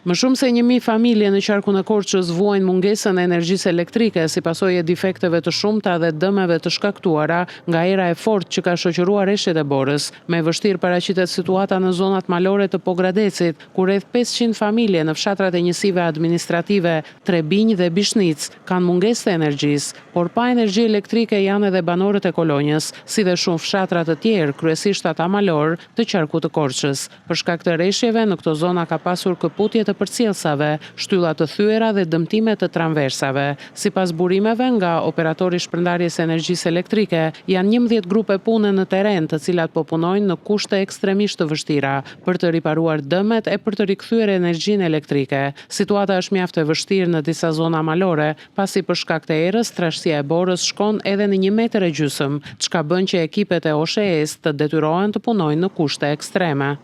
Më shumë se 1000 familje në qarkun e Korçës vuajnë mungesën e energjisë elektrike si pasojë e defekteve të shumta dhe dëmeve të shkaktuara nga era e fortë që ka shoqëruar reshjet e borës. Më e vështirë paraqitet situata në zonat malore të Pogradecit, ku rreth 500 familje në fshatrat e njësive administrative Trebinjë dhe Bishnicë kanë mungesë të energjisë, por pa energji elektrike janë edhe banorët e Kolonjës, si dhe shumë fshatra të tjerë, kryesisht ata malorë, të qarkut të Korçës. Për shkak të reshjeve, në këto zona ka pasur këputje të përcjellësave, shtylla të thyera dhe dëmtime të tranversave. Sipas burimeve nga operatori i shpërndarjes së energjisë elektrike, janë 11 grupe pune në terren, të cilat po punojnë në kushte ekstremisht të vështira për të riparuar dëmet e për të rikthyer energjinë elektrike. Situata është mjaft e vështirë në disa zona malore, pasi për shkak të erës, trashësia e borës shkon edhe në një metër e gjysmë, çka bën që ekipet e OSHEE-s të detyrohen të punojnë në kushte ekstreme.